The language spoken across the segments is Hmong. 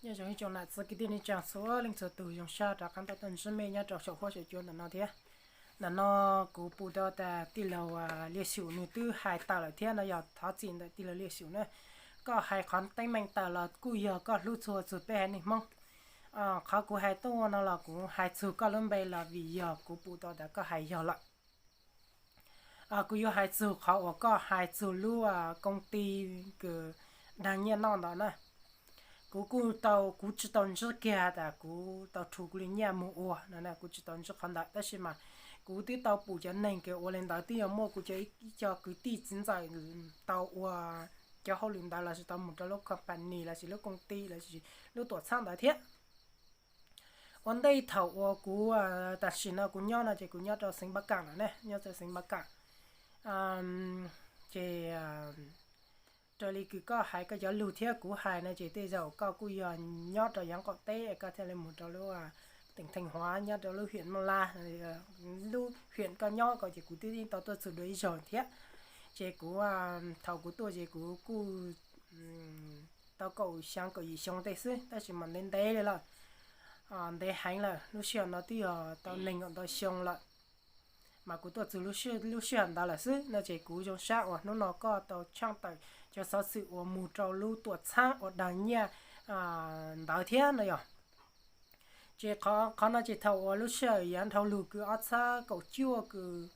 Nyob zoo ib tsoom nam txiv kwv tij neej tsaa txhua leej txhua tug, zoo sab rov qaab tuaj ntsib mej nyob rau saum huab saum cua ntawm no thiab. Ntawm no kuv pum tau tas tij laug Liaj Xyum nws twb hais tawm lawm thiab no, yog thov txim ntawm tij laug Liaj Xyum na. Koj hais qhov teeb meej tawm los kuj yog koj hlub txhua txug peb haiv neeg Hmoob. Qhov kuv hais tuaj no los kuv hais txug koj lub npe los vim yog kuv pum tau tas koj hais yog lawm. Kuv yuav hais txug qhov uas koj hais txug lub koob tij kws daag nyiaj noj ntawd na. Kuv kuj tau, kuv tsi tau ntsib kiag tas kuv tau rhu kuv li nyiaj moog ua no, kuv tsi tau ntsib qhov ntawd, tab sis mas kuv twb tau pum cov neeg kws ua li ntawd twb yog muaj kuv cov ib co kwv tij txiv ntxawm tau ua cov hauj lwm ntawd lossis tau moog rau lub company lossis lub koob tij lossis lub tuam txhab ntawd thiab. Ua ntej thaum uas kuv, tam sim no kuv nyob no ces kuv nyob rau xeev Npab Kam lawm ne, nyob rau xeev Npab Kam. Ces raws li kws koj hais koj cov lug thiab kuv hais no ces tej zaum koj kuj yog nyob rau yaav qaum teb koj thiaj li moog rau lub teem Theej Huav nyob rau lub hiam Mooj Laj, lub hiam koj nyob ko ces kuv twb tau tuaj txug dua ib zaug thiab. Ces kuv, thaum kuv tuaj ces kuv kuj tau kaum xyaa kaum yim xyoo tej xwb, tab sis mas ntev ntev li lawm, ntev heev lawm, lub sij hawm no twb yog tau neeg nkaum ntau xyoo lawm, mas kuv tuaj txug lub sij hawm ntawd lawm xwb no ces kuv zoo sab uas hnub no koj tau tshaaj tawm cov xov xwm uas moog rau lub tuam txhab uas daag nyiaj ntawd thiab no yog. Ces qhov no ces thaum uas lub sij hawm yaav dhau lug kws ob txhab kaum cuaj kws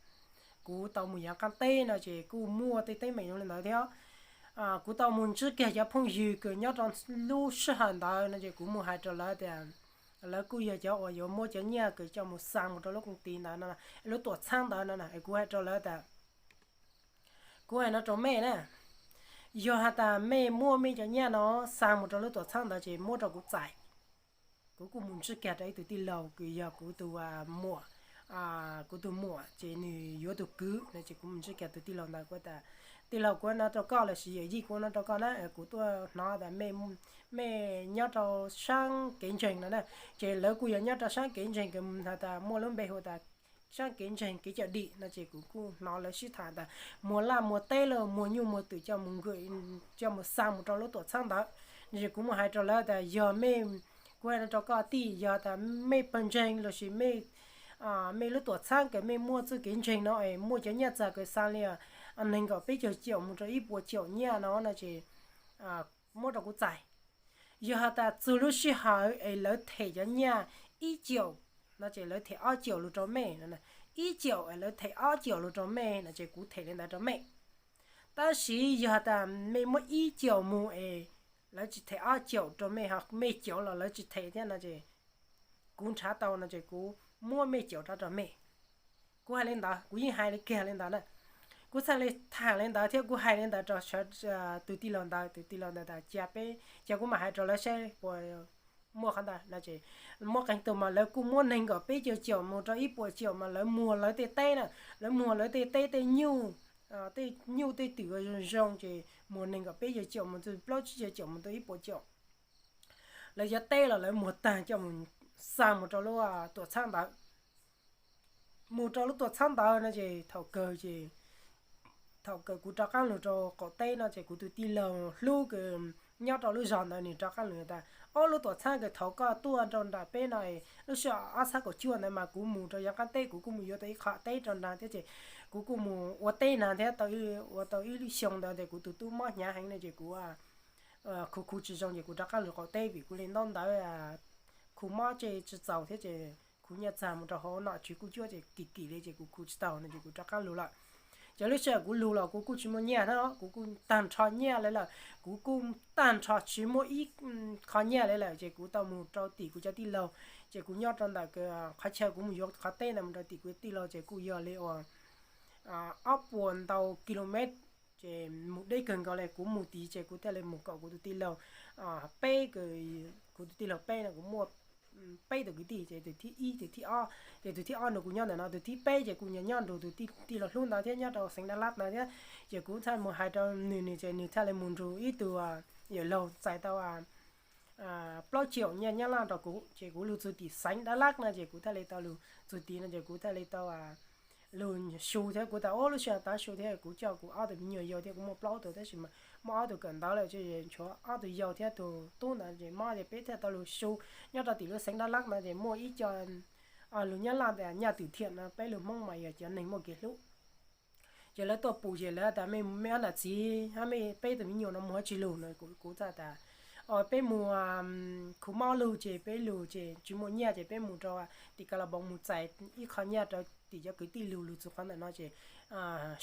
kuv tau moog yaav qaab teb no ces kuj muaj tej teeb meem zoo li ntawd thiab. Kuv tau moog ntsib kiag cov phooj ywg kws nyob rau lub sij hawm ntawd no ces kuv moog hais rau lawv tias lawv kuj yog cov uas yuav muab cov nyiaj kws coj moog xaa moog rau lub koob tij ntawd no, lub tuam txhab ntawd no, kuv hais rau lawv tas, kuv hais no rau mej na, yog has tas mej muab mej cov nyiaj no xaa moog rau lub tuam txhab ntawd ces muab rau kuv txais. Kuv kuj moog ntsib kiag rau ib tug tij laug kws yog kuv tug muam, kuv tug muam ces nwg yuav tug kwv no ces kuv moog ntsib kiag tug tij laug ntawd, kuv tas, tij laug, kuv no rau koj lossis yawm yij, kuv no rau koj na, kuv tuaj hnov tas mej nyob rau saab kev ntseeg no na. Ces lawv kuj yog nyob rau saab kev ntseeg kws has tas muaj lub npe hu tas saab kev ntseeg kev cawm dim no ces kuv kuj hnov lawv sib tham tas muag laj muag teb laj muag nyuj muag twm coj moog xa moog rau lub tuam txhab ntawd. Ces kuv moog hais rau lawv tas yog mej, kuv hais no rau koj tij, yog tas mej pawg ntseeg lossis mej lub tuam txhab kws mej muaj txuj kev ntseeg no es muaj cov nyiaj txag kws xaa li neeg nkaum peb caug caum moog rau ib puas caum nyiaj no no ces muab rau kuv txais. Yog has tas txug lub sij hawm es lawv them cov nyiaj ib caum no ces lawv them ob caum lug rau mej no, ib caum es lawv them ob caum lug rau mej no ces kuv them li ntawd rau mej. Tab sis yog has tas mej muab ib caum moog es lawv tsi them ob caum rau mej ho mej caum los lawv tsi them thiab no ces kuv nrhav tau no ces kuv muab mej caum rov rau mej. Kuv hais li ntawd, kuv yeej hais li kiag li ntawd na. Kuv txhaj li tham li ntawd thiab kuv hais li ntawd rau tug tij laug ntawd, tug tij laug ntawd tas cia peb, cia kuv mam hais rau lawv saib puas muaj qhov ntawd no ces muaj qee tug mas lawv kuj muab neeg nkaum peb caug caum moog rau ib puas caum mas lawv muag lawv tej teb na, lawv muag lawv tej teb tej nyuj, tej nyuj tej twm zoo zoo ces muag neeg nkaum peb caug caum moog txug plaub tsib caug caum moog txug ib puas caum. Lawv cov teb los lawv muag taag coj moog xa moog rau lub tuam txhab ntawd. Moog rau lub tuam txhab ntawd no ces thaum kawg ces thaum kawg kuv rov qaab lug rau qaum teb no ces kuv tug tij laug hlub kws nyob rau lub zog ntawd nws rov qaab lug tas, ob lub tuam txhab kws thaud koj tuaj rau nram peb no, lub sij hawm ob txhab kaum cuaj ntawd mas kuv mus rau yav qaab teb kuv kuj mus yuav tau ib qho teb rau nraag thiab ces kuv kuj mus ua teb nraag thiab ua tau ib lub xyoo ntawd ces kuv tus tub mob hnyav heev no ces kuv khu khu tsi zoo ces kuv rov qaab lug qaum teb vim kuv li ntaub ntawv khu mob tseg tsi txaus thiab ces kuv nyiaj txag mus rau hauv nom tswv kuj cuab ces kim kim li ces kuv khu tsi tau no ces kuv rov qaab lug lawm. Ces lub sij hawm kuv lug los kuv kuj tsi muaj nyiaj na, kuv kuj tag nrho nyiaj li lawm, kuv kuj tag nrho tsi muaj ib qho nyiaj li lawm ces kuv tau mus rau tim kuv cov tij laug. Ces kuv nyob rau ntawm qhov chaw kuv mus yuav qhov teb ntawd mus rau tim kuv tij laug ces kuj yog li uas ob puas ntau kilomev, ces mus deb kawg nkaus li. Kuv mus tid ces kuv thiaj li mus kom kuv tus tij laug peb, kuv tus tij laug peb no kuv muaj peb tug kwv tij ces tus thib ib tus thib ob, ces tus thib ob nrug kuv nyob ntawm no, tus thib peb ces kuv nyob nrug tus tij laug hlub ntawd thiab nyob rau xeev Dab Lab ntawd thiab. Ces kuv txhaj mus hais rau nws, nws ces nws thiaj li mus nrug ib tug yawm laug txais tau plaub caum nyiaj Nyab Laj rau kuv ces kuv lug txug tim xeev Dab Lab no ces kuv thiaj li tau lug txug tid no ces kuv thiaj li tau lug su thiab. Kuv tas ub, lub sij hawm tav su thiab, kuv coj kuv ob tug me nyuam yau thiab, kuv muaj plaub tug tab sis mas muaj ob tug kawm ntawv lawm, tshuav ob tug yau thiab tus tub ntawd ces mob ces peb thiaj tau lug su nyob rau tim lub xeev Dab Lab no ces muaj ib co lug Nyab Laj tas Nyaj Twm Thiam no, peb lug Hmoob mas yog cov neeg muaj kev hlub. Ces lawv tuaj pum ces lawv tas, mej ob nam txiv, mej peb tug me nyuam no mus ua tsi lug no? Kuv txawm tas, peb mus, khuv mob lug ces peb lug ces tsis muaj nyaj ces peb mus rau tim Ka La Npoov mus txais ib qho nyaj rau tim cov kwv tij lug, lug txug qhov ntawm no ces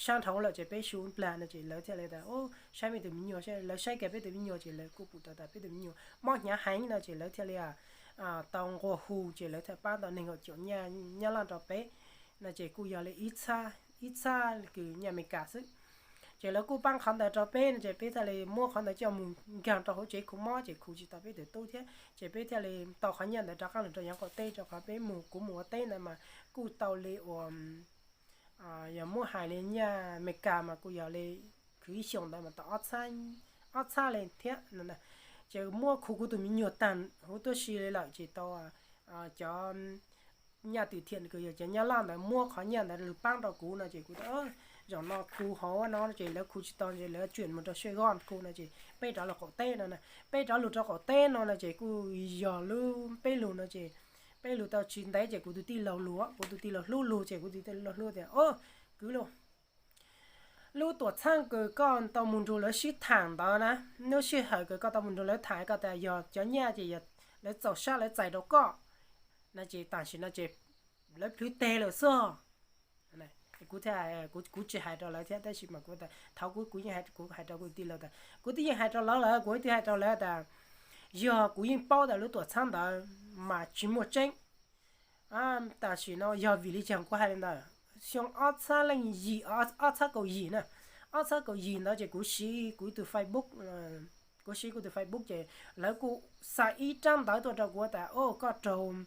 sab dhau lawm ces peb su plag no ces lawv thiaj li tas, saib mej tug me nyuam, lawv saib kiag peb tug me nyuam ces lawv kuj pum tau tas peb tug me nyuam mob hnyav heev no ces lawv thiaj li tau nqua hu ces lawv thiaj pab tau neeg kaum caum nyaj Nyab Laj rau peb no ces kuj yog li ib txhab kws nyaj Amelikas xwb. Ces lawv kuj pab qhov ntawd rau peb no ces peb thiaj li muab qhov ntawd coj mus nkaag rau hauv tsev khuv mob ces khuv tsis tau peb tug tub thiab ces peb thiaj li tau qhov nyaj ntawd rov qaab lug rau yav qaum teb, rau qhov peb mus, kuv mus ua teb ntawd mas kuj tau li uas yog muab hais li nyaj Amelikas mas kuj yog li khwv ib xyoos ntawd mas tau ob txhab li thiab no. Ces muab khuv kuv tus me nyuam taag huv tuab si li lawm ces tau cov Nyaj Twm Thiam kws yog cov Nyab Laj ntawd muab qhov nyaj ntawd lug paab rau kuv no ces kuv tas, zaum no khuv hauv no ces lawv khuv tsis tau ces lawv tsuam mus rau Sài Gòn khuv no ces peb rov lug qaum teb no. Peb rov lug rau qaum teb no no ces kuj yog lub peb lug no ces peb lug tau tsis ntev ces kuv tus tij laug lug, kuv tus tij laug hlub lug ces kuv tus tij laug hlub tias, kwv lug, lub tuam txhaab kws koj tau mus nrug lawv sib thaam ntawd na, lub sij hawm kws koj tau mus nrug lawv thaam koj tas yog cov nyaj ces lawv txaus sab lawv txais rau koj no ces tam sim no ces lawv plhws teg lawm xwb. Kuv, kuv tsis hais rau lawv thiab tab sis mas kuv tas thaum kuv, kuv yeej, kuv hais rau kuv tij laug tas, kuv twb yeej hais rau lawv lawm, kuv twb hais rau lawv tas yog kuv yeej paub tas lub tuam txhaab ntawd mas tsis muaj tseeb. Tam sim no yog vim li cas kuv hais li ntawd, xyoo ob txhab leej yim, ob txhab kaum yim na, ob txhab kaum yim ntawd ces kuv siv kuv tus Facebook, kuv siv kuv tus Facebook ces lawv kuj xa ib rab ntawv tuaj rau kuv tas, koj raug,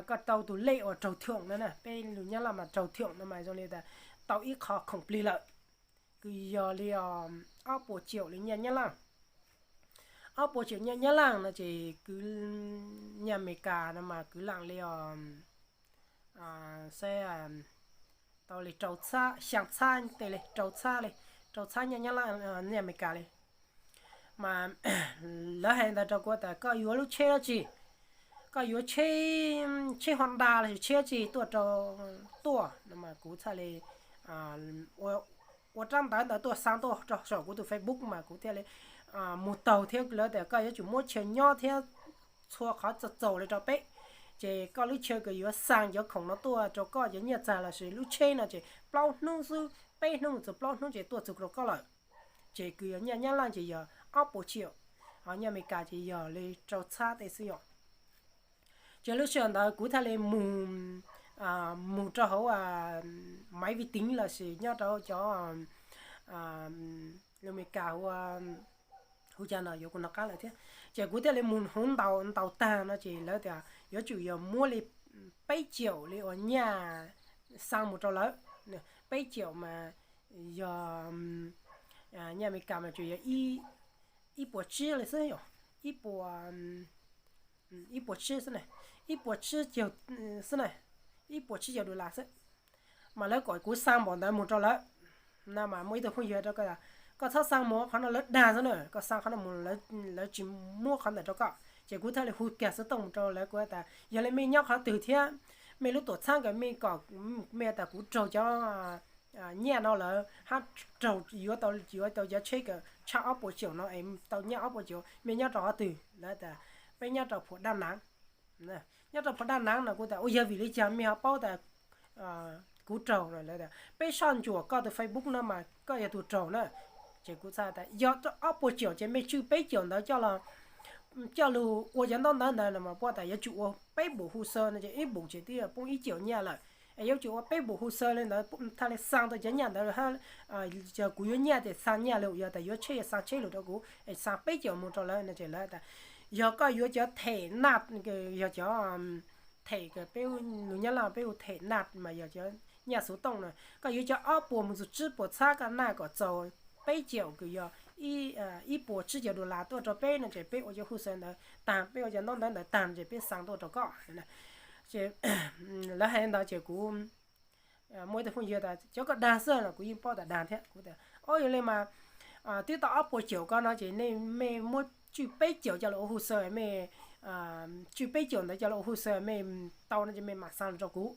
koj tau tus lej uas raug thiam no na, peb lus Nyab Laj mas raug thiam no mas zoo li tas tau ib qho khoom plig lawm, kws yog li ob puas ciaum li nyaj Nyab Laj. Ob puas ciaum nyaj Nyab Laj no ces kwv, nyaj Amelikas no mas kwv laam li os, saib, tau li rau txhab, xyaa txhab tej li, rau txhab li, rau txhab nyaj Nyab Laj, nyaj Amelikas li. Mas lawv hais ntawd rau kuv tas koj yuav lub tsheb dab tsi, koj yuav tsheb, tsheb Honda los sis tsheb dab tsi tuaj rau, tuaj no mas kuv txhaj li ua rab ntawv ntawd tuaj xaa tuaj rau saum kuv tus Facebook mas kuv thiaj li mus taug thiab lawv tias koj yuav tsum muab chaw nyob thiab txhua qhov txaus txaus li rau peb, ces koj lub chaw kws yuav xaa cov khoom no tuaj rau koj cov nyaj txag los sis lub tsheb no ces plaub hnub xwb, peb hnub mus txug plaub hnub ces tuaj txug rau koj lawm. Ces kws yog nyaj Nyab Laj ces yog ob puas ciaum, ho nyaj Amelikas ces yog li rau txhab tej xwb yom. Ces lub sij hawm ntawd kuv thiaj li mus, mus rau hauv maiv vi tiv los sis nyob rau cov lus Amelikas hu, hu cas no yuav kuv nov qab lawm thiab. Ces kuv thiaj li mus hauv ntaus, ntaus tag no ces lawv tias yuav tsum yog muab li peb ciaum li uas nyaj xaa mus rau lawv, peb ciaum mas yog nyaj Amelikas mas tsuas yog ib puas tsib li xwb yom, ib puas, ib puas tsib xwb na, ib puas tsib caug xwb na, ib puas tsib caug dollar xwb. Mas lawv kom kuv xaa npaum ntawd mus rau lawv no mas muaj ib tug phooj ywg hais rau kuv, koj txhob xaa mus qhov no, lawv dag xwb na, koj xaa qhov no mus lawv tsis muab qhov ntawd rau koj. Ces kuv thiaj li hu kiag xov tooj mus rau lawv, kuv tas yog li mej nyob qhov twg thiab mej lub tuam txhab kws mej kom, mej tas kuv raug cov nyaj no lawm hab raug, yuav tau, yuav tau cov tsheb kws tshaj ob puas ciaum no es tau nyaj ob puas ciaum, mej nyob rau qhov twg? Lawv tas peb nyob rau Phuam Daj Naav. Nyob rau Phuam Daj Naav no kuv tas ua yog vim li cas mej ho paub tas kuv raug no? Lawv tas peb soj ntsuam koj tus Facebook no mas koj yog tus raug na. Ces kuv txhaj tas yog ob puas ciaum ces mej tswj peb ciaum ntawd coj los, coj lug ua cov ntaub ntawv ntawd no mas puab tas yuav tsum ua peb npum hu xaw no ces ib npum ces twb yog poob ib ciaum nyaj lawm, es yuav tsum ua peb npum hu xaw li ntawd thiaj li xaa tau cov nyaj ntawd. Yog kuv yuav nyaj ces xaa nyaj lug, yog tas yuav tsheb yog xaa tsheb lug rau kuv es xaa peb ciaum mus rau lawv no. Ces lawv tas yog koj yuav cov them naj, yog cov them kws peb lus Nyab Laj peb hu them naj mas yog cov nyaj xuv tooj no, koj yuav cov ob puas mus txug tsib puas txhab koj naj kom txaus peb ciaum kws yog ib puas tsib caug dollar tuaj rau peb no ces peb ua cov hu xaw ntawd tag, peb ua cov ntaub ntawv ntawd tag ces peb xaa tuaj rau koj. Ces lawv hais li ntawd ces kuv Muaj ib tug phooj ywg tas cov koj dag xwb no, kuv yeej paub tas dag thiab. Kuv tias, o, yog li mas twb tau ob puas caum koj no ces nej, mej muab tswj peb caum coj los ua hu xaw, mej tswj peb caum ntawd coj los ua hu xaw, mej tau no ces mej mam xa los rau kuv.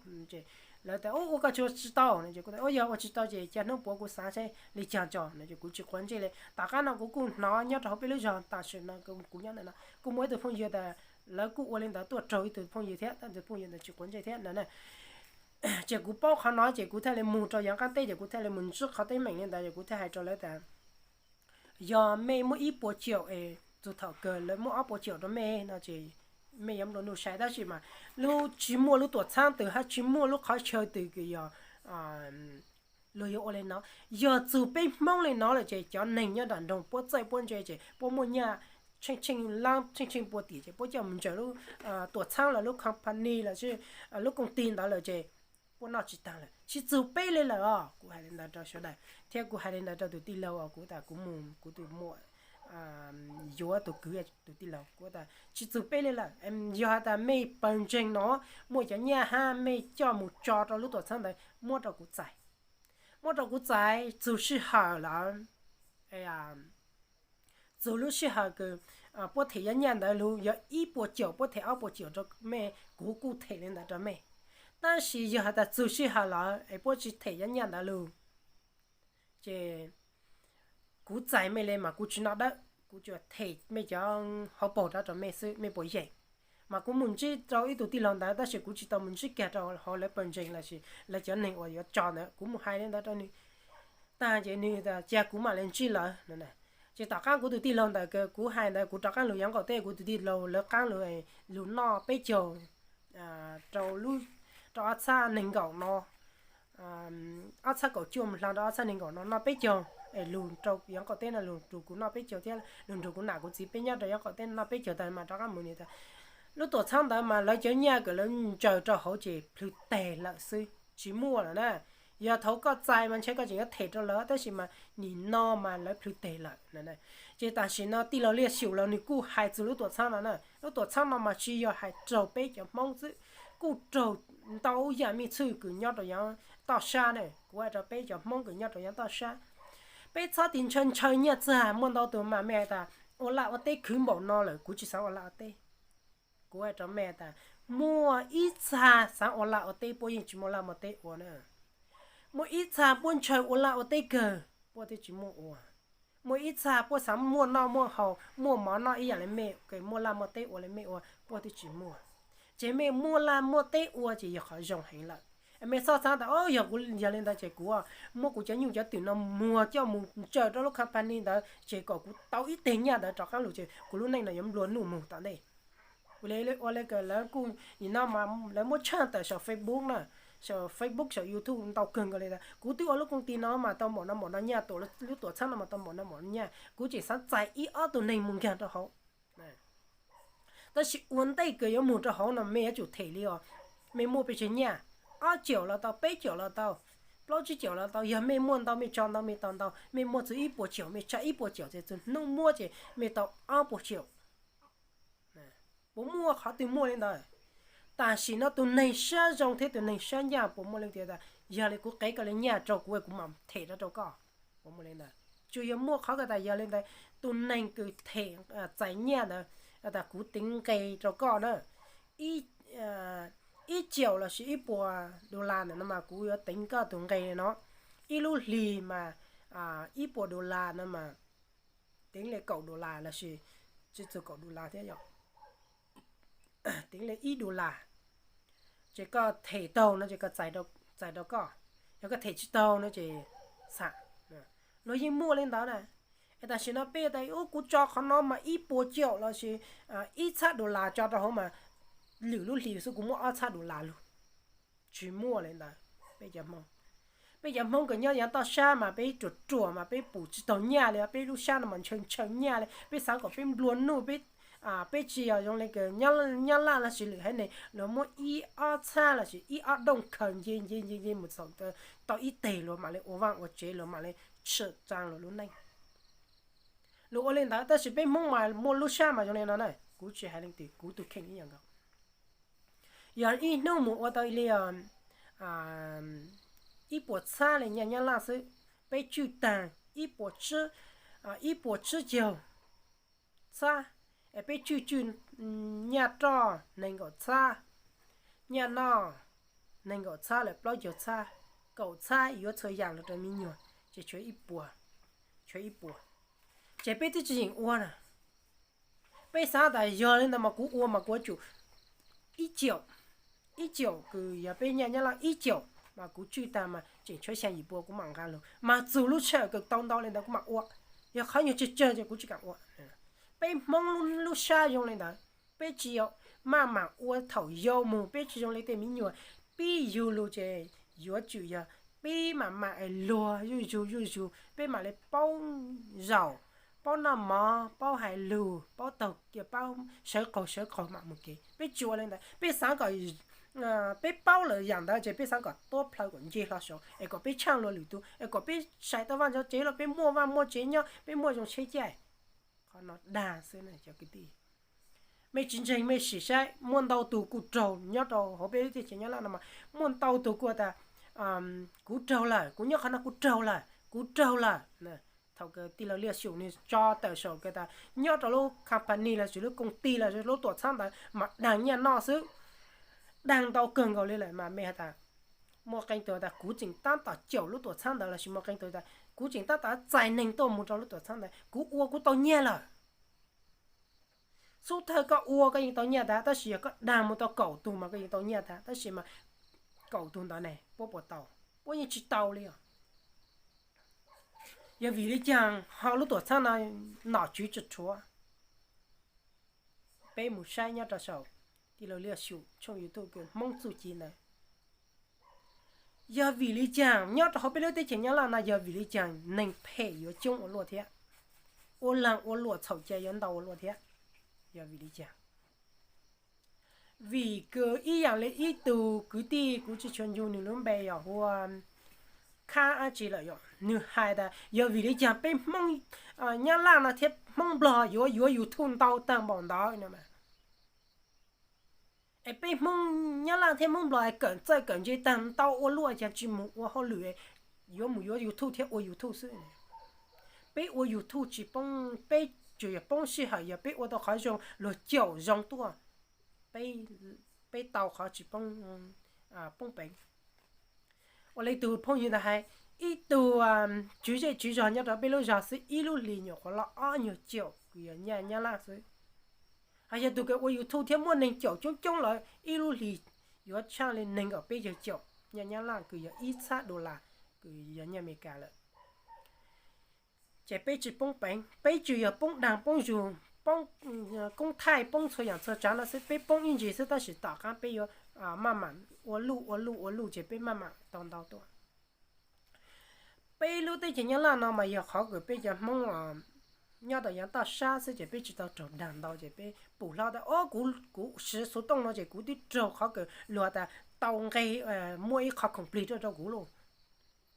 Lawv tias, ua koj tsis ua tsis tau no, kuv tias, ua yog ua tsis tau ces cia hnub puav kuv xav saib li cas tso no, ces kuv tsis quav ntsej li. Tom qab no kuv kuj hnov nyob rau hauv peb lub zog tam sim no kuv nyob ntawm no kuj muaj ib tug phooj ywg tas lawv kuj ua li ntawd tuaj raug ib tug phooj ywg thiab, tab tus phooj ywg ntawd tsis quav ntsej thiab no na. Ces kuv paub qhov no ces kuv thiaj li mus rau yav qab teb, ces kuv thiaj li mus ntsib qhov teeb meem li ntawd, ces kuv thiaj hais rau lawv tas, yog mej muaj ib puas caum es txug thaum kawg lawv muab ob puas caum rau mej no ces mej yuav nplua nuj sai, tab sis mas lub tsis muaj lub tuam txhab twg hab tsis muaj lub qhov chaw twg kws yog luag yuav ua li no. Yog txug peb Hmoob li no lawm ces cov neeg nyob nram nroog puab txawj puab ntse ces puab muaj nyaj tsheej tsheej lab tsheej tsheej pua tim ces puab coj mus ntsaws lub tuam txhab los lub company los lub koom ti ntawd lawm ces puab noj tsis taag lawm, tsis txug peb li lawm os. Kuv hais li ntawd rau sawv daws thiab kuv hais li ntawd rau tus tij laug uas kuv tas kuv mus kuv tus muam yuav tus kwv tus tij laug, kuv tas tsis txug peb li lawm. Yog has tas mej pawg ntseeg no muaj cov nyaj hab mej coj mus tso rau lub tuam txhab ntawd muab rau kuv txais, muab rau kuv txais txug sij hawm lawm, txug lub sij hawm kws puab them cov nyaj ntawd lug yog ib puas caum puab them ob puas caum rau mej, kuv kuj them li ntawd rau mej. Tab sis yog has tas txug sij hawm lawm es puab tsis them cov nyaj ntawd lug ces kuv txais mej li mas kuv tsis noj dawb, kuv tsuas them mej cov hauv paug rov rau mej xwb, mej puas yeem? Mas kuv mus ntsib rau ib tug tij laug ntawd tab sis kuv tsis tau mus ntsib kiag rau hauv lawv pawg ntseeg lossis lawv cov neeg uas yuav tso ntawd, kuv mus hais li ntawd rau nwg tag ces nwg tias cia kuv mam li ntsib lawv. Ces tom qaab kuv tus tij laug ntawd kuv hais ntawd kuv rov qaab lug yav nqaum teb, kuv tus tij laug lawv qaab lug, lug noj peb caug rau ob txhab neeg nkaum no, ob txhab kaum cuaj mus hla rau ob txhab neeg nkaum no noj peb caug, es lug rau yav nqaum teb no lug nrug kuv noj peb caug thiab lug nrug kuv nam kuv txiv peb nyob rau yav nqaum teb no noj peb caug tag mas rov qaab mus. Nws tas lub tuam txhab ntawd mas lawv cov nyaj kws lawv ntsaws rau hauv ces plhws teg lawm xwb, tsis muaj lawm na. Yog thaum koj txais mas ntshe koj tseem yuav them rau lawv tab sis mas nim no mas lawv plhws teg lawm. Ces tam sim no tij laug Liaj Xyum los nws kuj hais txug lub tuam txhab no na. Lub tuam txhab no mas tsis yog hais raug peb cov Hmoob xwb, kuj raug ntau yam mej txhwj kws nyob rau yav toj sab na. Kuv hais rau peb cov Hmoob kws nyob rau yav toj sab, peb txhob tig ntshaw ntshaw nyaj txag. Muaj ntau tug mas mej has tas ua laj ua teb khwv npaum no lawm kuv tsis xaav ua laj ua teb. Kuv hais rau mej tas muaj ib txha xaav ua laj ua teb puab yeej tsis muaj laj muaj teb ua na. Muaj ib txha puab ntshaw ua laj ua teb kawg puab twb tsis muaj ua. Muaj ib txha puab xaav muaj noj muaj haus muaj mov noj ib yam li mej, muaj laj muaj teb ua li mej ua puab twb tsis muaj. Ces mej muaj laj muaj teb ua ces yog qhov zoo heev lawm. Mej txhob xaav tas o yog kuv yog li ntawd ces kuv muab kuv cov nyuj cov twm no muag coj mus ntsaws rau lub company ntawd ces kom kuv tau ib teg nyaj ntawd rov qaab lug ces kuv lub neej no yuav nplua nuj moog tom ntej. Ua li kws lawv kuj nim no mas lawv muab tshaj tawm saum Facebook na, saum Facebook saum YouTube ntau kawg nkaus li tas kuv twb ua lub koom ti no mas tau npaum no npaum no nyaj, tuam lub tuam txhab no mas tau npaum no npaum no nyaj, kuv tseem xaav txais ib ob tug neeg mus nkaag rau hauv. Tab sis ua ntej kws yuav moog rau hauv no mej yuav tsum them li os. Mej muaj pes tsawg nyaj, ob caum los tau, peb caum los tau, plaub tsib caum los tau. Yog mej muaj ntau mej tso ntau mej tau ntau, mej muaj txug ib puas caum mej tsa ib puas caum ces txug hnub muab ces mej tau ob puas caum. Puas muaj qhov twg muaj li ntawd? Tam sim no tus neeg sab zoo thiab tus neeg sab ncaj puas muaj leej twg tas yog li kuv qev koj li nyaj rau kuv kuv mam them rov rau koj? Puas muaj li ntawd? Tsuas yog muaj qhov ko tas yog li ntawd tus neeg kws them txais nyaj ntawd tas kuv teev nqe rau koj na, ib caum lossis ib puas dollar ntawm no mas kuv yuav teev koj tus nqe no. Ib lub hlis mas ib puas dollar no mas teev li kaum dollar lossis tsis txug kaum dollar thiab yog teev li ib dollar. Ces koj them taug no ces koj txais rau koj, yog koj them tsis taug no ces xam. Luag yeej muaj li ntawd na. Es tam sim no peb tas u kuv tso qhov no mas ib puas caum lossis ib txhab dollar tso rau hauv mas lwm lub hlis xwb kuv muaj ob txhab dollar lug. Tsis muaj li ntawd. Peb cov Hmoob, peb cov Hmoob kws nyob yav toj sab mas peb ruam ruam mas peb pum tsis taug nyaj li, peb lub sab no mas ntshaw ntshaw nyaj li, peb xav kom peb nplua nuj, peb tsis yog zoo li kws nyob Laj lossis lwm haiv neeg luag muab ib ob txhab lossis ib ob dooj khaws nce nce nce nce mus txog tau ib teg luag mam li ua vaaj ua tsev, luag mam li tsim tsaa luag lub neej. Luag ua li ntawd tab sis peb Hmoob mas muaj lub sab mas zoo li no na, kuv tsis hais leej twg, kuv tus kheej ib yam nkaus. Yog ib hnub mus ua tau li os, ib puas txhab li nyaj Nyab Laj xwb. Peb tswj taag ib puas tsib caug txhab, es peb tswj tswj nyaj roj neeg nkaum txhab, nyaj noj neeg nkaum txhab lawm plaub caug txhab, kaum txhab yuav txhua yaam lug rau me nyuam, ces tshuav ib puas, tshuav ib puas. Ces peb twb tsis yeem ua na. Peb xaav tas yog li ntawd mas kuv ua mas kuv yuav tsum ib caum, ib caum kws yog peb nyaj Nyab Laj ib caum mas kuv tswj taag mas tseem tshuav xyaa yim puas kuv mam nqa lug, mas txug lub sij hawm kws tau ntau li ntawd kuv mam ua. Yog qhov nyuag tsawg tsawg ces kuv tsis kaam ua. Peb Hmoob lub sab zoo li ntawd, peb tsis maj mam ua thaum yau mus, peb tsis zoo li tej me nyuam, pib yug lug ces yuav tsum yog peb mam mam es luag zuj zug zuj zug peb mam li paub zaum, paub noj mov, paub hais lug, paub taug, paub sawv qaug sawv qaug mam mus kev. Peb tsis ua li ntawd, peb xaav kom peb paub lawm yaam ntawd ces peb xaav kom tuab plhaw kom nce hlo saud es kom peb tshaaj luag lwm tug, es kom peb sai tau vaj tau tsev los peb muaj vaj muaj tsev nyob, peb muaj zoo tsheb caij. Qhov no dag xwb na cov kwv tij. Mej tsis ntseeg mej sim saib, muaj ntau tug kuj raug nyob rau hauv peb lub teb chaws Nyab Laj no mas, muaj ntau tug kuj tas kuv raug lawm, kuv nyob qhov no kuv raug lawm, kuv raug lawm. Thaum kws tij laug Liaj Xyum nws tso tawm saum kws tas nyob rau lub company los sis lub koom tij los lub tuam txhab ntawd mas daag nyaj noj xwb, daag ntau kawg nkaus li lawm mas mej has tas, muaj qee tug tas kuv tseem tab tom caum lub tuam txhab ntawd los sis muaj qee tug tas kuv tseem tab tom txais neeg tuaj mus rau lub tuam txhab ntawd, kuv ua kuv tau nyaj lawm. Xub thawj koj ua koj yeej tau nyaj tag, tab sis yog koj daag mus tau kaum tug mas koj yeej tau nyaj tag, tab sis mas kaum tug ntawd ne puab puas tau? Puab yeej tsis tau li os. Yog vim li caag ho lub tuam txhab no nom tswv tsis rhuav? Peb mus saib nyob rau saum tij laug Liaj Xyum tshooj YouTube kws Hmoob Txuj Ci ntawd. Yog vim li caag nyob rau hauv peb lub teb chaws Nyab Laj no yog vim li caag neeg phem yuav coob ua luaj thiab, ua laag ua luam txhaum cai yuav ntau ua luaj thiab? Yog vim li caag? Vim kws ib yaam li ib tug kwv tij kuv tsis tshua ncu nws lub npe yog hu ua Khab dab tsi lawm, nws hais tas yog vim li caag peb Hmoob Nyab Laj no thiab Hmoob Nplog yuav yuav YouTube ntau tag npaum ntawd no. Es peb Hmoob Nyab Laj thiab Hmoob Nplog kawm txawj kawm ntse tag ntau ua luaj, caag tsis mus ua hauj lwm, yuav mus yuav YouTube thiab ua YouTube xwb? Peb ua YouTube tsis poob, peb tsuas yog poob sij hawm yog peb ua tau qhov zoo luag caum zoo tuaj, peb tau qhov tsis poob, poob peev. Ua li tug phooj ywg ntawd hais, ib tug tswv zej tswv zog nyob rau peb lub zog xwb ib lub hlis nyuam qhuav loj ob nyuag caum kws yog nyaj Nyab Laj xwb. Hos yog tug kws ua YouTube thiab muaj neeg caum coob coob lawm ib lub hlis yuav tshaaj li neeg nkaum peb caug caum nyaj Nyab Laj kws yog ib txhab dollar kws yog nyaj Amelikas lawm. Ces peb tsis poob peev, peb tsuas yog poob daag poob zug, poob koob thaij, poob txhua yaam txhua tsaav no xwb, peb poob ib ntsis xwb tab sis tom qaab peb yuav maj mam ua luj ua luj ua luj ces peb maj mam tau ntau tuaj. Peb lub teb chaws Nyab Laj no mas yog qhov kws peb cov Hmoob nyob rau yav toj sab xwb ces peb tsis tau raug daag ntau ces peb pum hlo tas o kuv siv xuv tooj no ces kuv twb raug qhov kws luag tas tau nqe, muaj ib qho khoom plig rau rau kuv lauj.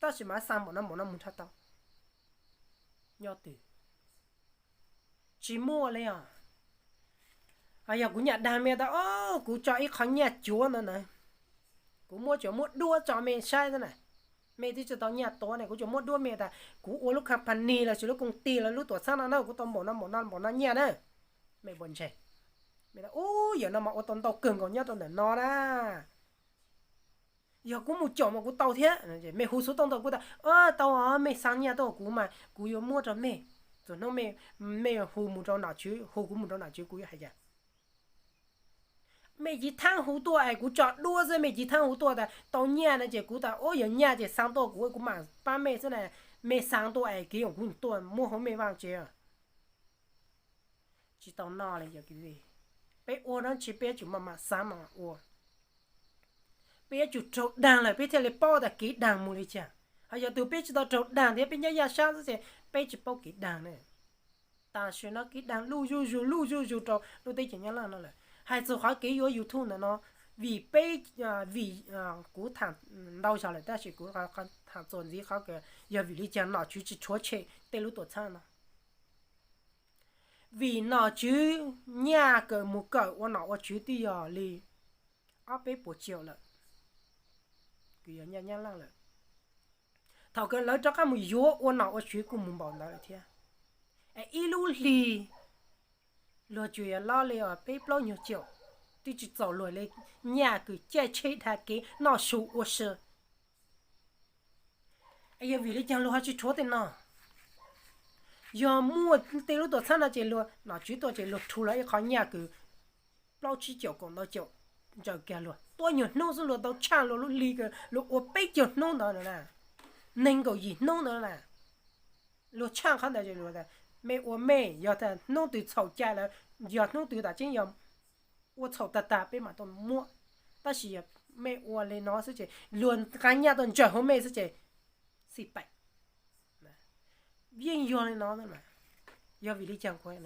Tab sis mas xaa npaum no npaum no mus nrho tau nyob twg? Tsis muaj li os. Yog kuv nyam daag me tas o kuv tso ib qho nyaj cuav ntawd na, kuv muab cov muab duab tso me saib xwb na, me twb tsis tau nyaj tuav ne, kuv cov muab duab me tas kuv ua lub company los sis lub koom tij los lub tuam txhab no na kuv tau npaum no npaum no npaum no nyaj na. Me puas ntseeg? Me tas u, yam no mas ua tau ntau kawg nkaus nyob rau ntawm no na. Yog kuv mus caum mas kuv tau thiab. Mej hu xuv tooj tau kuv tas tau os, mej xaa nyaj tuaj kuv mas kuv yuav muab rau mej. Txug hnub mej hu mus rau nom tswv, hu kuv mus rau nom tswv kuv yuav hais cas? Mej tiv thaab hu tuaj es kuv tso duab xwb, mej tiv thaab hu tuaj tas tau nyaj no ces kuv tas u, yog nyaj ces xaa tuaj kuv, kuv mam pab mej xwb na. Mej xaa tuaj es kev kuv tuaj muab hauv mej vaaj tsev. Tsis tau noj li. Peb ua dab tsi peb yuav tsum maj mam xav mam ua. Peb yuav tsum raug daag lawm peb thiaj li paub tas kev daag mus li cas. Ho yog tug peb tsis tau raug daag thiab peb nyob yaj sab xwb ces peb tsis paub kev daag ne. Tam sim no kev daag luj zuj zus luj zuj zus rau lub teb chaws Nyab Laj no lawm. Hais txug qhov kev yuav YouTube ntawm no, vim peb, vim kuv tham ntau zog lawm tab sis kuv tham txuas ntxiv qhov kws yog vim li cas nom tswv tsis rhuav tshem tej lub tuam txhab no. Vim nom tswv nyaj kawm mus kawm ua nom ua tswv twb yog li ob peb puas caum lawm, kws yog nyaj Nyab Laj lawm. Thaum kawg lawv rov qab mus yuav ua nom ua tswv kuj mus npaum ntawd lawm thiab. Es ib lub hli luag tsuas yog lob li peb plaub nyuag caum, twb tsis txaus luag li nyaj kws caij tsheb dhia kev noj su ua si. Yog vim li cas luag ho tsis rhuav tej no? Yog muaj tej lub tuam txhab no ces luag nom tswv tuaj ces luag rhuav los ib qho nyaj kws plaub tsib caum kaum ntau caum ntsaws kiag luag tuab nyuag hnub xwb luag tau tshaaj luag lub hli kws luag ua peb caug hnub ntawd na, neeg nkaum yim hnub ntawd na. Luag tshaaj qhov ntawd es luag tas mej ua mej, yog tas hnub twg txhaum cai lawm, yog hnub twg tas tseeb yog ua txhaum tag tag peb mam tau muab. Tab sis yog mej ua li no xwb ces luag nqa nyaj tuaj ntsaws hauv mej xwb ces xij peem. Yeej yog li no, yog vim li cas kuv,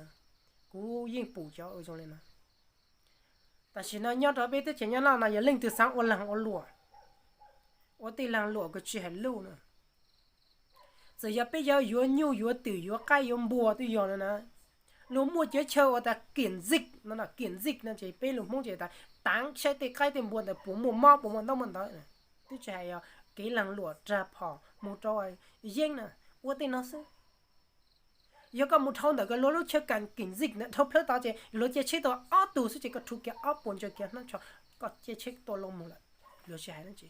kuv yeej pum cov zoo li no. Tam sim no nyob rau peb teb chaws Nyab Laj no yog leej twg xaav ua laag ua luam, ua tej laag luam kws tsis hais luj na. Txawm yog peb yuav yuav nyuj yuav twm yuav qaib yuav npua twb yog no na, luag muaj cov chaw ua tas kiểm dịch no, kiểm dịch no ces peb lus Hmoob ces tas taav saib tej qaib tej npua ntawd puas muaj mob puas muaj ntaub muaj ntawv, twb tsis hais yog kev laag luam rag phom mus rau yeeb na, ua tej no xwb. Yog koj mus dhau ntawm kws luag lub chaw kiểm dịch ntawd dhau plawg tod ces luag caij tsheb tau ob tug xwb ces koj rhuav kiag ob puas ntsaws kiag hnab tsho, koj caij tsheb tuaj loo mus lawm, luag tsis hais dab tsi.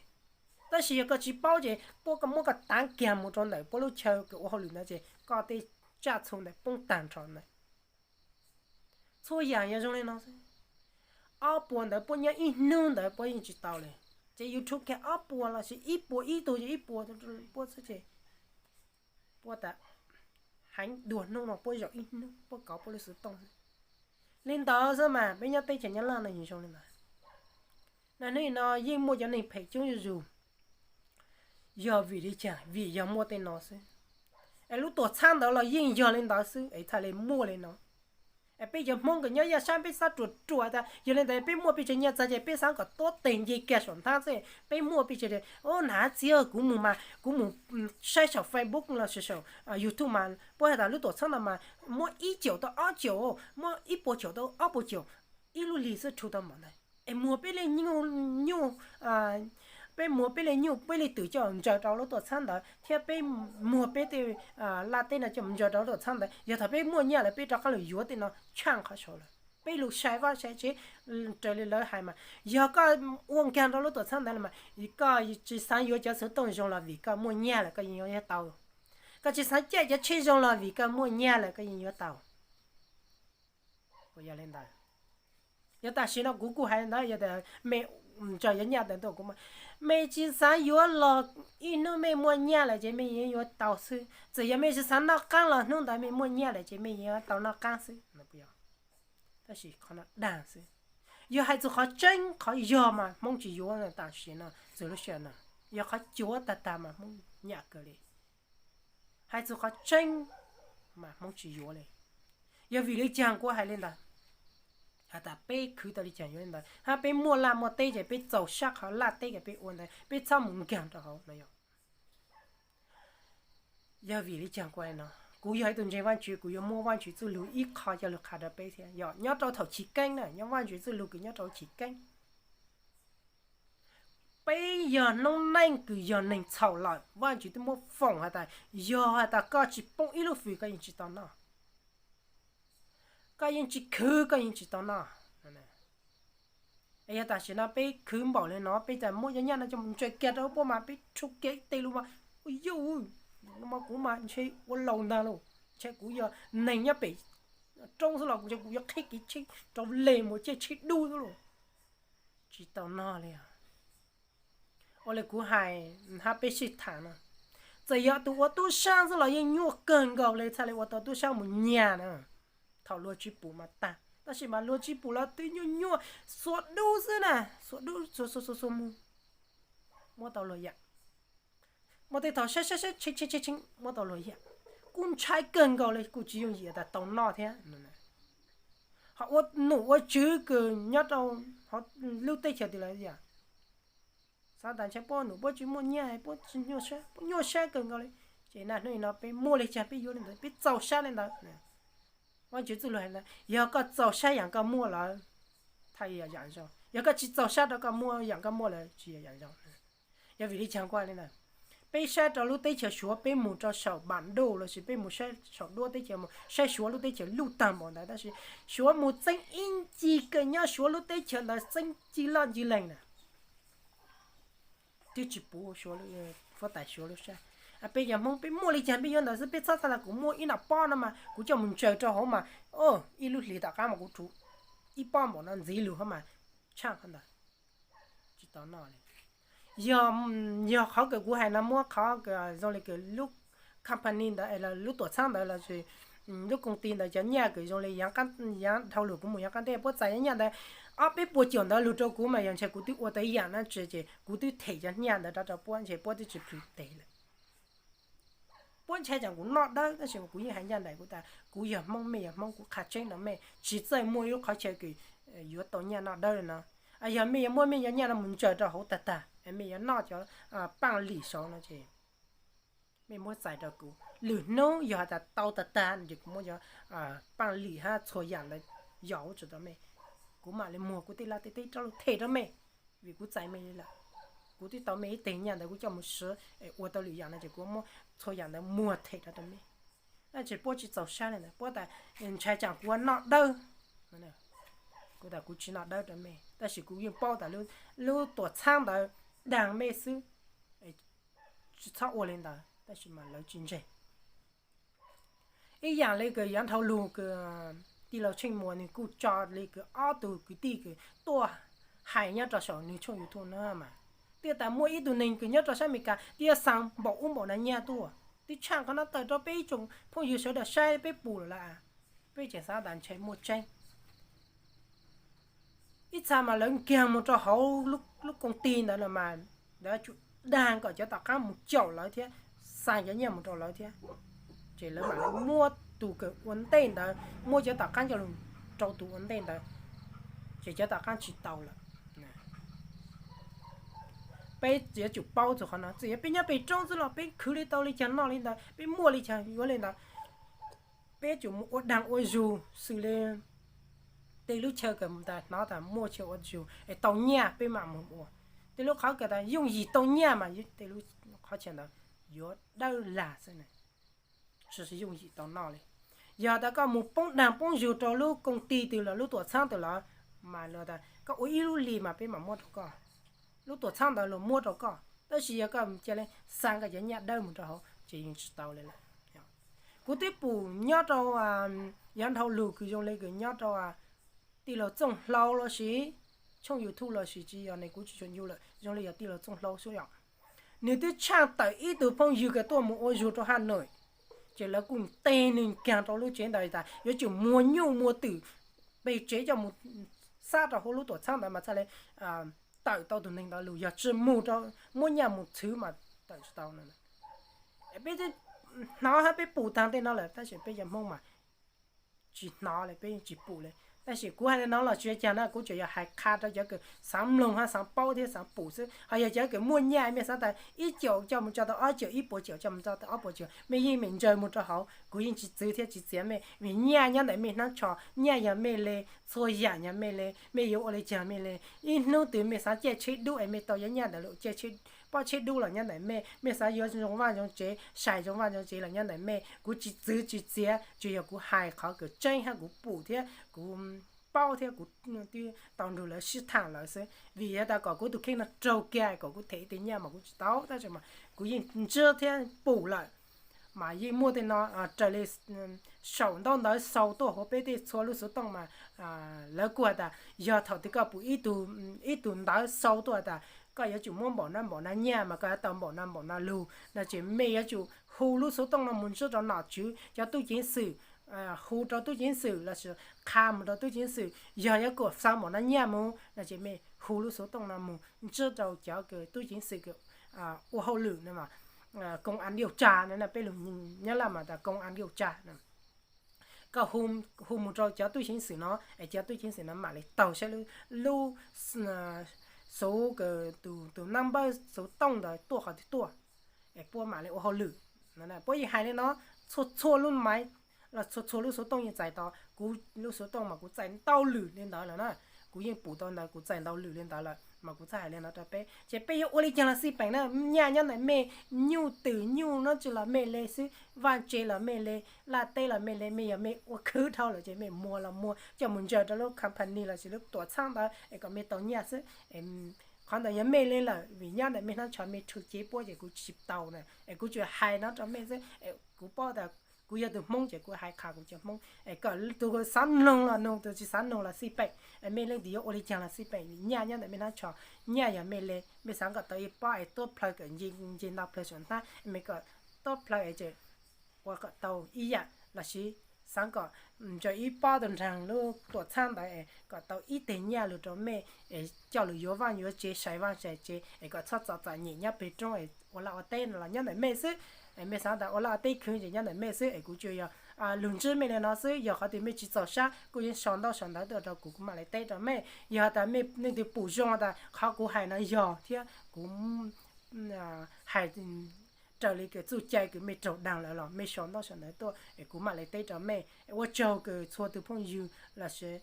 Tab sis yog koj tsis paub ces puab koj muab koj taav kiag mus rau ntawm puab lub chaw kws ua hauj lwm ntawd ces koj tej tsaj txhu ntawd poob tag nrho ntawd. Txhua yaam yog zoo li no xwb. Ob puas ntawd puab nyob ib hnub ntawd puab yeej tsis tau li. Ces yus rhuav kiag ob puas los sis ib puas ib tug ces ib puas puab xwb ces puab tas heev dua hnub no puab zaum ib hnub puab kov puab lub xov tooj. Li ntawd xwb mas peb nyob teb chaws Nyab Laj no yeej zoo li ntawd. Niaj hnub no yeej muaj cov neeg phem coob zuj zus. Yog vim li cas? Vim yog muaj tej no xwb. Es lub tuam txhab ntawd los yeej yog li ntawd xwb es txhaj li muaj li no. Es peb cov Hmoob kws nyob yaj sab peb xav ruam ruam tas yog li ntawd peb muaj pes tsawg nyiaj txag ces peb xav kom tuab teg nce kiag saum nthab xwb. Peb muaj pes tsawg, o, nav txiv, kuv mus mas kuv mus saib saum Facebook los saum YouTube mas puab has tas lub tuam txhab ntawd mas muab ib caum tau ob caum, muab ib puas caum tau ob puas caum, ib lub hli xwb rhuav tau npaum ntawd. Es muag peb li nyuj, nyuj, peb muag peb li nyuj peb li twm coj ntsaws rau lub tuam txhab ntawd thiab peb muag peb tej laj teb no coj mus ntsaws rau lub tuam txhab ntawd, yog thaum peb muaj nyiaj lawm peb rov qab los yuav tej no tshaj qhov saud lawm. Peb lug sai vaj sai tsev raws li lawv hais mas, yog koj ua nkag rau lub tuam txhab ntawd lawm mas koj tsis xaav yuav cov xov tooj zoo los vim koj muaj nyiaj lawm koj yeej yuav tau. Koj tsis xaav caij cov tsheb zoo los vim koj muaj nyiaj lawm koj yeej yuav tau. Yog li ntawd, yog tam sim no kuv kuj hais li ntawd, yog tas mej ntsaws yuav nyaj tas ntuj kuv, mej tsis xaav yuav los ib hnub mej muaj nyiaj lawm ces mej yeej yuav tau xwb. Txawm yog mej tsis xaav noj qaab los hnub ntawd mej muaj nyiaj lawm ces mej yeej yuav tau noj qaab xwb. Tab sis qhov no dag xwb. Yog hais txug qhov tseeb qhov yog mas Hmoob tsis yuav tam sim no txug lub sij hawm no. Yog qhov cuav tag tag mas Hmoob nyam kawg li. Hais txug qhov tseeb mas Hmoob tsis yuav li. Yog vim li cas kuv hais li ntawd? Has tas peb khwv tau li cas yuav li ntawd, hab peb muaj laj muaj teb ces peb txaus sab qhov laj teb kws peb ua ntawd peb txhob mus nkaag rau hauv no yog. Yog vim li cas kuv hais no? Kuv yog ib tug ntseeg Vaajtswv, kuv yuav muab Vaajtswv txuj lug ib qho coj lug qha rau peb thiab. Yog nyob rau thaum chiv keeb na, nyob Vaajtswv txuj lug kws nyob rau chiv keeb. Peb yog noob neej kws yog neeg txhaum lawm, Vaajtswv twb muab foom has tas, yog has tas koj tsis poob ib lub fwm koj yeej tsis tau noj. Koj yeej tsis khwv koj yeej tsis tau noj. Es yog tam sim no peb khwv npaum li no, peb tas muab cov nyaj no coj mus ntsaws kiag rau puab mas peb rhuav kiag ib teg lug mas, ua yuj, no mas kuv mas ntshe ua laus ntag lauj, ntshe kuv yog neeg nyob pem roob xwb los kuv ntshe kuv yuav qheb kev tsheb rau leg mus caij tsheb dub xwb lauj. Tsis tau noj li os. Ua li kuv hais hab peb sib tham no, txawm yog tus ua tub sab xwb los yeej nyuaj kawg nkaus li txhaj li ua tau tub sab mus nyag na. Thaum luag tsis pum mas tag, tab sis mas luag tsis pum los twb nyuaj nyuaj, xuas dub xwb na, xuas dub xuas xuas xuas xuas mus, muab tau luag yam. Muaj tej thaum saib saib saib tshee tshee tshee, muab tau luag yam. Kuj ntshai kawg nkaus li, kuj tsis yooj yim tas tau noj thiab. Ho ua nom ua tswv kws nyob rau lub teb chaws twg los yam, xav tas ntshe puab nom puab tswv muaj nyaj, puab tsis nyuaj sab, puab nyuaj sab kawg nkaus li. Ces niaj hnub no peb muaj li cas peb yuav li ntawd, peb txaus sab li ntawd. Vaajtswv txuj lug has tas yog koj txaus sab yaam koj muaj lawm, txhaj yog yaam zoo. Yog koj tsis txaus sab rau koj muaj yaam koj muaj lawm, tsis yog yaam zoo. Yog vim li cas kuv hais li ntawd? Peb saib rau lub teb chaws Suav, peb mus rau saum Npam Ntuj lossis peb mus saib saum duab teb chaws, mus saib Suav lub teb chaws luj tag npaum ntawd, tab sis Suav mus txeeb ib ncig kawg nyob Suav lub teb chaws ntawd txeeb ncig loj ncig leeg na, twb tsis puv Suav, huab tais Suav lub sab. Peb yog Hmoob peb muaj li cas peb yuav ntawd xwb, peb txhob txhaj las kuv muaj ib nram pob no mas kuv coj mus ntsaws rau hauv mas, ib lub hlis tom qab mas kuv rhuv ib pob npaum no ntxiv lug hov mas tshaj qhov ntawd. Tsis tau noj li. Yog, yog qhov kawg kuv hais no muab qhov zoo li kawg lub company ntawd, lub tuam txhab ntawd los lub koom ti ntawd cov nyaj kawg zoo li yav dhau lug kuv mus yav qab ntej puab txais nyaj ntawd ob peb puas caum ntawd lug rau kuv mas yog ntshe kuv twb ua tau ib yam dab tsi ces kuv twb them cov nyaj ntawd rov rau puab ntshe puab twb tsis plhws tes lawm. Puab ntshai tsam kuv noj dawb tab sis kuv yeej hais ncaj nraim kuv tas kuv yog Hmoob, mej yog Hmoob, kuv qha tseeb rau mej, tsis txawj muaj ib lub qhov chaw kws yuav tau nyaj noj dawb li no. Yog mej yuav muab mej cov nyaj no mus ntsaws rau hauv tag tag, mej yuav noj cov paaj lim saud no ces mej muab txais rau kuv. Lwm hnub yog has tas tau tag tag no ces kuv muab cov paaj lim hab txhua yam ntawd yos huv tsuas rau mej. Kuv mam li muag kuv tej laj tej teb rov lug them rau mej, vim kuv txais mej li lawm. Kuv twb tau mej ib teg nyaj ntawd kuv coj mus swv es ua tau lwm yam no ces kuv muab txhua yam ntawd muag them rau rau mej. Tab sis puab tsis txaus sab li ntawd, puab tas ntshai tsam kuv ua noj dawb. Kuv tas kuv tsis noj dawb rau mej, tab sis kuv yeej paub tas lub tuam txhab ntawd daag mej xwb, tsis txhob ua li ntawd, tab sis mas lawv tsis ntseeg. Ib yam li kws yav dhau lug kws tij laug Tsheej Muas nws kuj tso li kws ob tug kwv tij kws tuaj hais nyob rau saum nws tshooj YouTube no mas, twb tas muaj ib tug neeg kws nyob rau sab Amelikas twb yuav xaa npaum ub npaum na nyaj tuaj, twb tshaaj qhov no tawm rau peb ib tsoom phooj ywg sawv daws saib peb pum lawm lawm. Peb tseem xav tas ntshai muaj tseeb. Ib txha mas lawv nkaag mus rau hauv lub koom ti ntawd los mas lawv tsum dag kom cov tom qaab mus caum lawv thiab, xaa cov nyaj mus rau lawv thiab, ces lawv mam li muab tus kws ua ntej ntawd, muab cov tom qaab coj lug rau tus ua ntej ntawd, ces cov tom qaab tsis tau lawm. Peb yuav tsum paub txug qhov no, txawm yog peb nyob pem roob xwb los peb khwv li tau li caag noj li ntawd, peb muaj li caag yuav li ntawd. Peb yuav tsum mus ua daag ua zug xws li tej lub chaw kws tas hnov tas muaj chaw ua zug es tau nyaj peb mam mus ua. Tej lub qhov kws tas yooj yim tau nyaj mas tej lub qhov chaw ntawd yuav dawb lag xwb, tsis yooj yim tau noj li. Yog tas koj mus poob daag poob zug rau lub koom ti twg los lub tuam txhaab twg los mas tas koj ua ib lub li mas peb mam muab rau koj, lub tuam txhaab ntawd los muab rau koj, tab sis yog koj cia li xaa koj cov nyaj dawb mus rau hauv ces yeej tsis tau li lawm. Kuv twb pum nyob rau yav dhau lug kws zoo li kws nyob rau tij laug Txooj Hlau lossis tshooj YouTube lossis tsis yog ne kuv tsis tshua ncu lawm, zoo li yog tij laug Txooj Hlau xwb yom. Nws twb tshaaj tawm ib tug phooj ywg kws tuaj mus ua zug rau Has Nois, ces lawv kuj teg nws nkaag rau lub tsev ntawd tas yuav tsum muag nyuj muag twm peg tsev coj mus xab rau hauv lub tuam txhaab ntawd mas txhaj li tawm tau tus neeg ntawd lug, yog tsi mus rau muab nyaj mus txhwv mas tawm tsis tau no. Peb twb hnov hab peb pum taag tej no lawm tab sis peb cov Hmoob mas tsis hnov li, peb tsis pum li. Tab sis kuv hais li no los tsis yog caag na, kuv tsuas yog hais qha rau cov kws xaav mloog hab xaav paub thiab xaav pum xwb. Ho yog cov kws muaj nyaj mej xaav tas ib caum coj mus tso tau ob caum, ib puas caum coj mus tso tau ob puas caum, mej yeej meem ntsaws mus rau hauv, kuv yeej tsis txwv thiab tsis txiav mej, vim nyaj nyob ntawm mej hnab tsho, nyaj yog mej le, txhua yam yog mej le, mej yuav ua li caag mej le. Ib hnub twg mej xaav caij tsheb dub es mej tau cov nyaj ntawd lug caij pob tsheb dub los nyob ntawm mej, mej xaav yuav zoo vaj zoo tsev, sai zoo vaj zoo tsev los nyob ntawm mej, kuv tsis txwv tsis txiav, tsuas yog kuv hais qhov kws tseeb hab kuv pum thiab kuv paub thiab kuv twb tau nrug lawv sib thaam lawm xwb. Vim yog tas kom kuv tus kheej no raug kiag kom kuv them ib teg nyaj mas kuv tsis tau, tab sis mas kuv yeej ntsib thiab pum lawm. Mas yeej muaj tej no raws li saum ntaub ntawv xau tuaj huv peb tej txhua lub xuv tooj mas lawv kuj has tas yog thaum twg koj pum ib tug ntawv xau tuaj has tas koj yuav tsum muab npaum no npaum no nyaj mas koj yuav tau npaum no npaum no lug no ces mej yuav tsum hu lub xuv tooj no mus ntsib rau nom tswv cov tub ceev xwm, hu rau tub ceev xwm lossis qha mus rau tub ceev xwm, yog yuav kom xa npaum no nyaj mus no ces mej hu lub xuv tooj no mus ntsib rau cov tub ceev xwm ua hauj lwm, koo an diu tsa no, peb lug nyob Laj mas tas koo an diu tsa. Koj hu mus rau cov tub ceev xwm no es cov tub ceev xwm no mam li taug saib lub xuv, tus nab npawb xuv tooj ntawd tuaj qhov twg tuaj es puab mam li ua hauj lwm. Puab yeej hais li no, txhua txhua lub maiv los txhua txhua lub xuv tooj yeej txais tau. Kuv lub xuv tooj mas kuv txais ntau lwm li ntawd lawm na, kuv yeej pum tau ntawd kuv txais ntau lwm li ntawd lawm. Mas kuv txhaj hais li no rau peb, ces peb yuav ua li caag los xij peem na, nyaj nyob ntawm mej, nyuj twm nyuj nub tsi los mej le xwb, vaaj tse los mej le, laj teb los mej le, mej yog mej ua khwv dhau lawm ces mej muag los muag coj mus ntsaws rau lub company lossis lub tuam txhab ntawd es kom mej tau nyaj xwb. Qhov ntawd yog mej le lawm, vim nyob ntawm mej hnab tsho mej rhu cev puab ces kuv tsi tau na, es kuv tsuas hais no rau mej xwb. Kuv paub tas kuv yog tug Hmoob ces kuv hais qha kuv cov Hmoob, es kom tug xaav noog los noog, tug tsi xaav noog los xij peem, mej leej twg yuav ua li caag los xij peem, nyaj nyob ntawm mej hnab tsho, nyaj yog mej le, mej xaav kom tau ib pob es tuab plhaw kom nce nto plhaw saum hnab, mej kom tuab plhaw es ua kom tau ib yaam lossis xaav kom ntsaws ib pob tug nraag lub tuam txhab ntawd es kom tau ib teg nyaj lug rau mej, es coj lug yuav vaaj yuav tsev, sai vaaj sai tsev, es kom txhob txom txom nyem nyob peg roob, ua laj ua teb no los nyob ntawm mej xwb. Mej xaav tas ua laj ua teb khwv ces nyob ntawm mej xwb, es kuv tsuas yog lug ntsib mej le no xwb. Yog qhov twg mej tsi txaus sab kuj yeej sau ntaub sau ntawv tuaj rau kuv, kuv mam le teb rau mej. Yog has tas mej leej twg pum zoo tas qhov kuv hais no yog thiab kuv hais raws li kws txuj cai kws mej raug daag lawm los mej sau ntaub sau ntawv tuaj es kuv mam le teb rau mej. Ua tsaug kws txhua tug phooj ywg lossis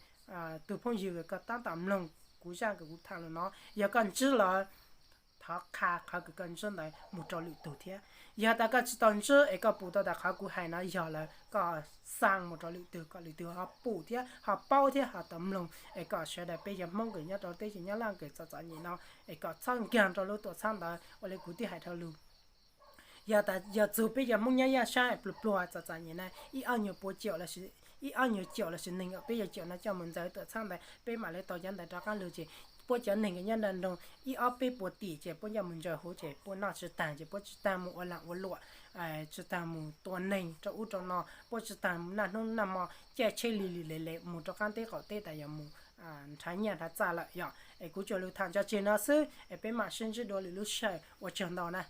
tug phooj ywg kws koj taab tom mloog kuv zaaj kws kuv thaam lug no, yog koj ntsib lawm, thov qha qhov kws koj ntsib ntawd mus rau lwm tug thiab. Yog tas koj tsi tau ntsib es koj pum tau tas qhov kuv hais no yog lawm, koj xaa mus rau lwm tug kom lwm tug ho pum thiab ho paub thiab ho tau mloog, es kom sawv daws peb cov Hmoob kws nyob rau teb chaws Nyab Laj kws txom txom nyem no, es kom txhob nkaag rau lub tuam txhab ntawd ua li kuv twb hais dhau lug. Yog tas yog txug peb cov Hmoob nyob yaj sab pluag pluag txom txom nyem na, ib ob nyuag puas caum, ib ob nyuag caum lossis neeg nkaum peb caug caum no coj mus ntxaws tuam txhab ntawd, peb mam le tau cov ntawd rov qaab lug ces puab cov neeg kws nyob nraag nroog ib ob peb puas tim ces puab coj mus ntsaws huv ces puab noj tsi taag ces puab tsi taag mus ua laam ua luam, tsi taag mus tua neeg rau ub rau no, puab tsi taag naj hnub naj hmo caij tsheb li li le le mus rau qaab teb qaum teb tas yog mus nrhav nyaj nrhav txaj lawm yog. Es kuv tsuas lug thaam tso tseg no xwb es peb mam sib ntsib dua lwm lub sij hawm, ua tsaug ntau na.